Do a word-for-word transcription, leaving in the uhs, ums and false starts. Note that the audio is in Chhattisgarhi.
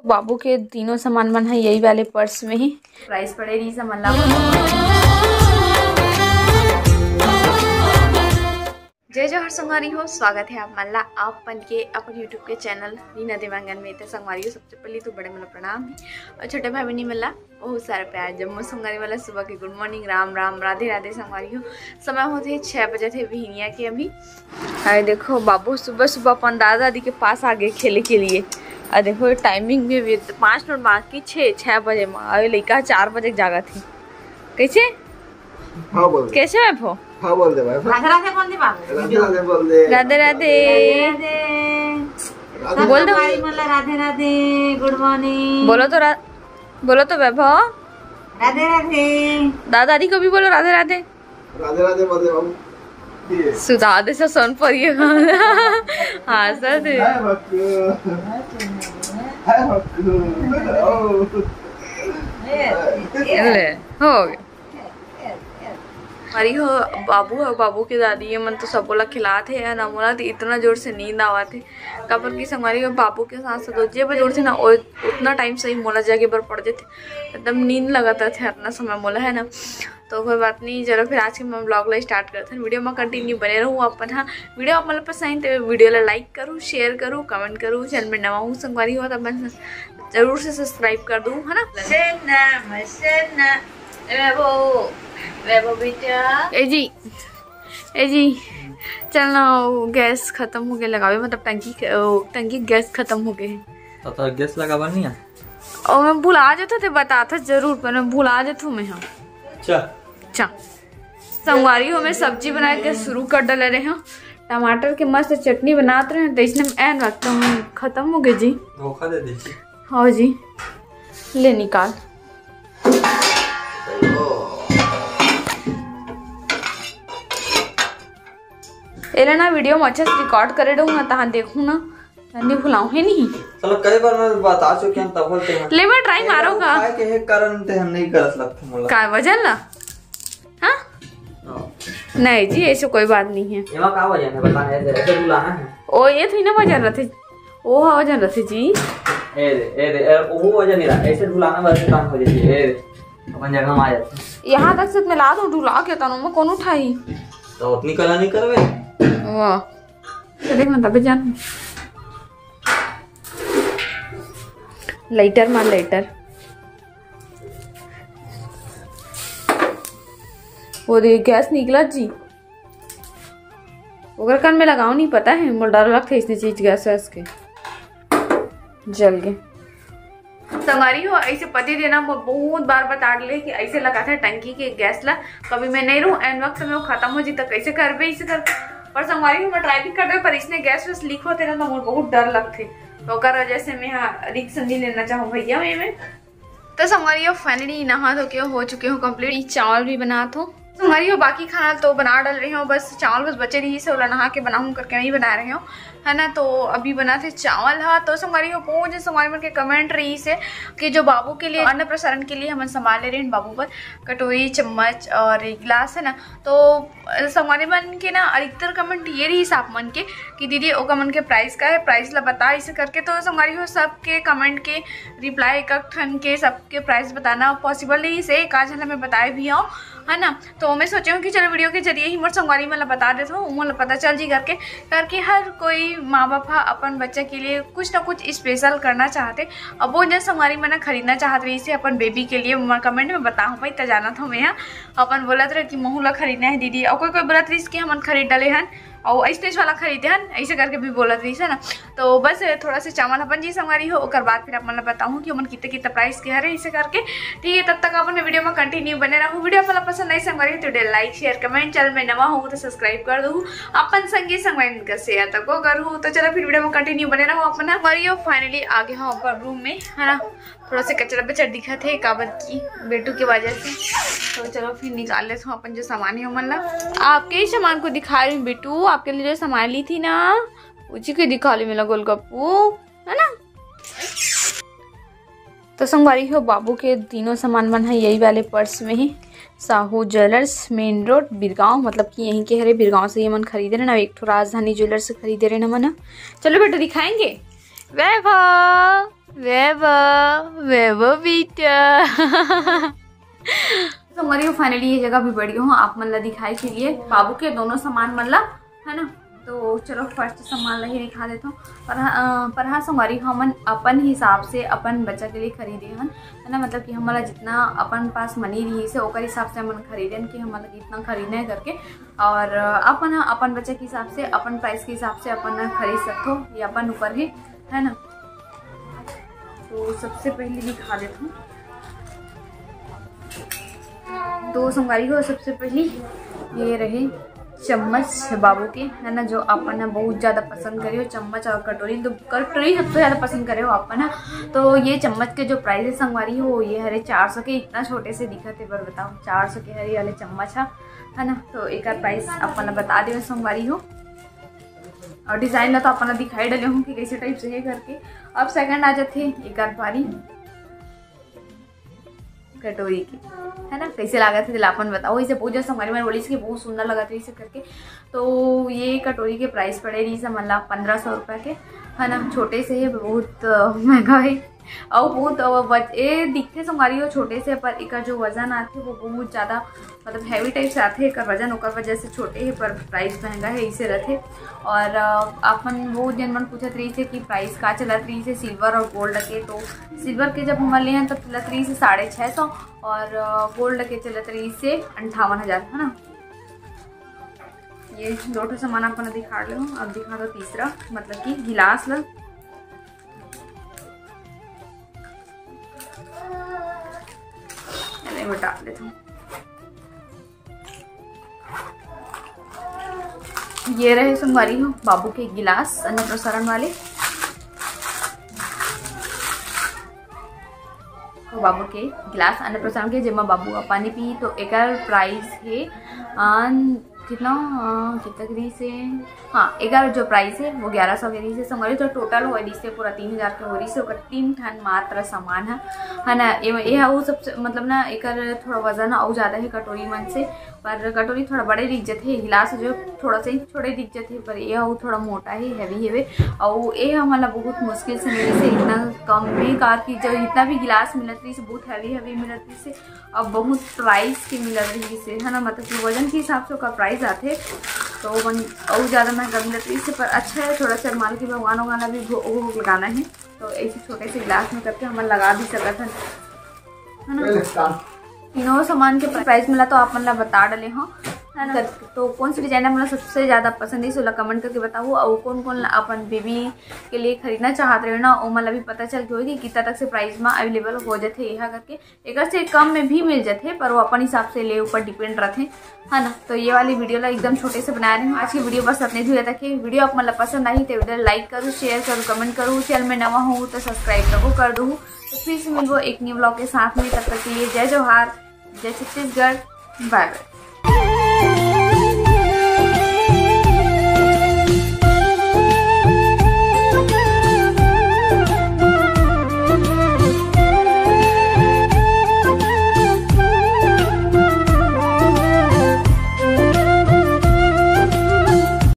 बाबू के तीनों सामान मन है यही वाले पर्स में ही। प्राइस पड़े रही सामान ला। जय जोहार संगवारी हो, स्वागत है आप मन ला आप मन के अपन YouTube के चैनल रीना देवांगन में। तो संगवारी हो, सबसे पहले तो बड़े मन ला प्रणाम है और छोटे भाई बहनी मन ला बहुत सारा प्यार। जम्मो संगवारी मन ला सुबह के गुड मॉर्निंग, राम राम, राधे राधे संगवारी हो। समय होते है छः बजे थे बिहनिया के अभी। अरे देखो बाबू सुबह सुबह अपन दादा दादी के पास आ गए खेले के लिए। अरे देखो टाइमिंग भी, भी पाँच मिनट बाकी, छः छः बजे में। अरे लइका चार बजे जागा थे। कैसे? हाँ बोल दे। कैसे है भो? हाँ बोल दे भाई। राधे राधे बोल दे बाबू। राधे राधे बोल दे। राधे राधे। राधे राधे। राधे बोल दो। भाई मन ला राधे राधे, गुड मॉर्निंग। बोलो तो रा-, बोलो तो वैभव। राधे राधे। दादा दादी को भी बोलो राधे राधे। राधे राधे बोल दे बाबू। ये। सुधा दे से सुन पर ये। हाँ सर दे। हाय बक्कू। हाय बक्कू। ओ। ले, हो गया। अरे हो, बाबू ह, बाबू के दादी ये मन तो सबो ला खिलात हे, है ना? मोला तो इतना जोर से नींद आवत हे, काबर कि संगवारी हो, बाबू के साथ साथ जे बजे उठथे ना, ओ-, उतना टाइम सही मोला जगे बर पड़ जथे। एकदम नींद लगत रथे हर ना समय मोला, है ना? तो कोई बात नहीं, चलो फिर आज के मैं ब्लॉग ला स्टार्ट करथन। वीडियो में कंटिन्यू बने रहू अपन। हाँ, वीडियो आप मन ला पसंद आही तो वीडियो ला लाइक करू, शेयर करू, कमेंट करू। चैनल में नवा हूँ संगवारी हो तो अपन जरूर से सब्सक्राइब कर दू, है ना? मसेना, मसेना, ए वो, ए वो बेटा। ए जी, ए जी, चल ना, वो गैस खत्म हो गए लगावे, मतलब टंकी के, वो टंकी गैस खत्म हो गए। तो तोर गैस लगावा नहीं है? और मैं भुला जाता थे, बताता जरूर, पर मैं भुला जाता हूँ मैं। हाँ। अच्छा। अच्छा। संगवारी हो, मैं सब्जी बना के शुरू कर डाले रहे हूँ। टमाटर के मस्त चटनी बनात रहे हैं, तो इसने ऐन वक्त में खत्म हो गए जी। धोखा दे दे जी। हाँ जी, ले निकाल। एला ना वीडियो में अच्छा से रिकॉर्ड करे रहूँ ना, तहाँ देखूँ ना, नहीं भुलाऊँ है नहीं। चलो, कई बार मैं बता चुके हैं, तब बोलते हैं। ले, मैं ट्राई मारो का। खाए के एक कारण ते हम नहीं गलत लगता मोला। का वजन ला? हाँ? हाँ। नहीं जी, ऐसे कोई बात नहीं है। एमा का वजन है, बता, ऐसे, ऐसे बुलाना है। ओ, ये थोड़ी ना वजन रहते, ओ हा वजन रहते जी। ए दे, ए दे, ए, वो वजन नहीं रहा, ऐसे बुलाना बस काम हो जाती है। ए दे, अपन जगह में आ जाते हैं। यहाँ तक से मैं ला दूँ, ढुला के तनो में कौन उठाई? तो उतनी कला नहीं करवे। वाह। चले, मैं तबे जान। लाइटर मार, लाइटर। वो दे, गैस निकला जी। ओकर कान में लगाओ, नहीं पता है, मोर डर लगथे इसने चीज गैस वैस के। जल गए। संगवारी हो, ऐसे पति देना मैं बहुत बार बता डले कि ऐसे लगाथे टंकी के गैस ला, कभी मैं नहीं रहूँ, एन वक्त में वो खत्म हो जी, तो कैसे करबे इसे करके। पर संगवारी हो, मैं ट्राई भी कर दे, पर इसने गैस वैस लीक होते ना, तो मोर बहुत डर लगथे, तो ओकर वजह से मैं हाँ रिक्स नहीं लेना चाहूँ भैया। मैं, मैं तो संगवारी हो, finally नहा धो के हो चुके हो complete। चावल भी बनात हो संगवारी हो, बाकी खाना तो बना डाल रही हूँ, बस चावल बस बचे रही से, ओला नहा के बनाऊँ करके नहीं बना रहे हो, है ना। तो अभी बनाथे चावल हा। तो संगवारी हो, बहुत जन संगवारी मन के कमेंट रही से कि जो बाबू के लिए अन्न प्रसारण के लिए हमन सामान ले रहे हैं, बाबू बर कटोरी, चम्मच और एक गिलास, है ना। तो संगवारी मन के ना अधिकतर कमेंट ये रही आप मन के कि दीदी ओकर मन के प्राइस का है, प्राइस ला बता इसे करके। तो संगवारी हो, सबके कमेंट के रिप्लाई एक एक ठन के सबके प्राइस बताना पॉसिबल नहीं से, एक आध झन ला मैं बताए भी हूँ, है ना। तो मैं सोचे हूँ कि चलो वीडियो के जरिए ही मोर संगवारी मन ला बता देता हूँ, उमन ला पता चल जी करके, करके हर कोई माँ बाप हा अपन बच्चा के लिए कुछ ना कुछ स्पेशल करना चाहते। अब वो जन संगवारी मन खरीदना चाहत रही से अपन बेबी के लिए, मैं कमेंट में बताऊँ भाई, त जाना था मैं यहाँ अपन बोलत रहे कि महू ला खरीदना है दीदी, और कोई कोई बोलत रही कि हमन खरीद डाले हन, और ऐसने वाला खरीदे हन, ऐसे करके भी बोलत रही है ना। तो बस थोड़ा से चावल अपन जी संगवारी हो, ओकर बाद फिर आप मन ला बताऊँ कि हमन कितना कितना प्राइस के हरे, ऐसे करके। ठीक है, तब तक अपन वीडियो में कंटिन्यू बने रहू। वीडियो आप मन ला पसंद आई संगवारी हो तो लाइक, शेयर, कमेंट, चैनल में नवा हो तो सब्सक्राइब कर दू, अपन संगी संगवारी मन के शेयर तक वो करू। तो चलो फिर वीडियो में कंटिन्यू बने रहू। अपन संगवारी हो, finally आ गए हो अपन रूम में, है ना। थोड़ा से कचरा बचर दिखत है, काबर की बेटू के वजह से। तो चलो फिर निकाल लेते हो अपन जो सामान है ओमन ला। आपके ही सामान को दिखा रही हूँ बेटू, आपके लिए जो सामान ली थी ना, उसी के दिखा ली मेरा गोलगप्पू, है ना। तो संगवारी हो, बाबू के तीनों सामान मन है यही वाले पर्स में ही। Sahu jewellers, main road, Birgaon, मतलब कि यहीं के हरे, बिरगांव से ये मन खरीदे रहे ना, एक ठो राजधानी ज्वेलर्स से खरीदे रहे ना मन। चलो बेटा दिखाएंगे। वैभव, वैभव, वैभव बेटा। तो संगवारी हो, finally ये जगह भी बढ़ गई हूँ आप मन ला दिखाए के लिए बाबू के दोनों सामान मन ला, है ना। तो चलो first सामान ला ही दिखा देता हूँ। पर हाँ, अ, पर हाँ संगवारी, हमन अपन हिसाब से अपन बच्चा के लिए खरीदे हन, है ना, मतलब कि हमन ला जितना अपन पास money रही से ओकर हिसाब से हमन खरीदे हन कि हमन ला कितना खरीदना है करके। और, अ, अपन अपन बच्चा के हिसाब से, अपन price के हिसाब से अपन खरीद सकथो, ये अपन ऊपर ही, है ना। तो सबसे पहले दिखा देता हूँ। तो संगवारी हो, सबसे पहले ये रहे चम्मच बाबू के, है ना, जो अपन ना बहुत ज्यादा पसंद करे हो, चम्मच और कटोरी। तो कटोरी सबसे ज्यादा पसंद करे हो अपन ना। तो ये चम्मच के जो price है संगवारी हो, ये हरे चार सौ के। इतना छोटे से दिखत है, पर बताओ, चार सौ के हरे वाले चम्मच है, है ना। तो एक price अपन ला बता दे संगवारी हो, और design ला तो अपन ला दिखाई डले हूँ कि कैसे type से है करके। अब second आ जाते एक बारी कटोरी के, है ना, कैसे लागत है, तेला अपन बताओ। इसे पूजा संगवारी मन बोलिस कि बहुत सुंदर लगत है इसे करके। तो ये कटोरी के price पड़े रही से मतलब पन्द्रह सौ रुपया के, है ना, छोटे से है, बहुत, अ, महंगा है। और बहुत, अ, बच-, ए दिखते संगवारी हो छोटे से, पर एकर जो वजन आथे वो बहुत ज्यादा, मतलब heavy type से आथे एकर वजन, ओकर वजह से छोटे है, पर price महंगा है, इसे रहथे। और, अ, आप मन बहुत जन मन पूछत रही थे कि price का चलत रही से silver और gold के। तो silver के जब हमन ले हैं तब चलत रही से साढ़े छः सौ और, अ, gold के चलत रही से अंठावन हजार, है ना। ये दो ठो सामान अपन दिखा ले हूँ। अब दिखा दो तीसरा, मतलब कि गिलास ला। अरे, वो डाल देता हूँ। ये रहे संगवारी हो बाबू के गिलास अन्नप्रसारण वाले। तो बाबू के गिलास अन्नप्रसारण के, जेमा बाबू ह पानी पी। तो एकर price हे, अन, कितना, अ, कितना के रहिस हे? हाँ, एकर जो price हे वो ग्यारह सौ के रहिस हे संगवारी। तो total हो रहिस हे पूरा तीन हजार के हो रहिस हे, ओकर तीन ठन मात्र सामान है, है ना। ये, ये हा वो सबसे, मतलब ना, एकर थोड़ा वजन अउ ज्यादा है कटोरी मन से, पर कटोरी थोड़ा बड़े दिख जथे, गिलास जो थोड़ा सा ही छोटे दिख जथे, पर ये हा वो थोड़ा मोटा ही heavy हेवे। अउ ये हमन ला बहुत मुश्किल से मिलिस हे इतना कम में, काबर कि जो इतना भी गिलास मिलत रहिस बहुत heavy heavy मिलत रहिस हे, अब बहुत price के मिलत रहिस हे, है ना, मतलब कि वजन के हिसाब से ओकर price आथे। तो मन अउ ज्यादा महंगा मिलत रहिस हे, पर अच्छा है, थोड़ा सा माल के भगवान वगवान भी भो-, भोग लगाना है, तो ऐसे छोटे से गिलास में करके हमन लगा भी सकत हन, है ना। तीनों सामान के price मिला तो आप मन ला बता डले हो, है ना। तो कौन सी design आप मन ला सबसे ज्यादा पसंद है, ओला comment करके बताओ। और कौन कौन ला अपन baby के लिए खरीदना चाहत रहे ना, ओमन ला भी पता चल के होई कि कितना तक से price में available हो जाथे यहाँ करके। एकर से कम में भी मिल जाथे, पर वो अपन हिसाब से ले ऊपर depend रथे, है ना। तो ये वाली video ला एकदम छोटे से बनाए रहे हूँ। आज की video बस अतने दूर तक है। Video आप मन ला पसंद आई तो video like करू, share करू, comment करू, channel में नवा हो तो subscribe जरूर कर दू। तो फिर से मिलबो एक new vlog के साथ में, तब तक के लिए जय जोहार, जय छत्तीसगढ़, bye bye।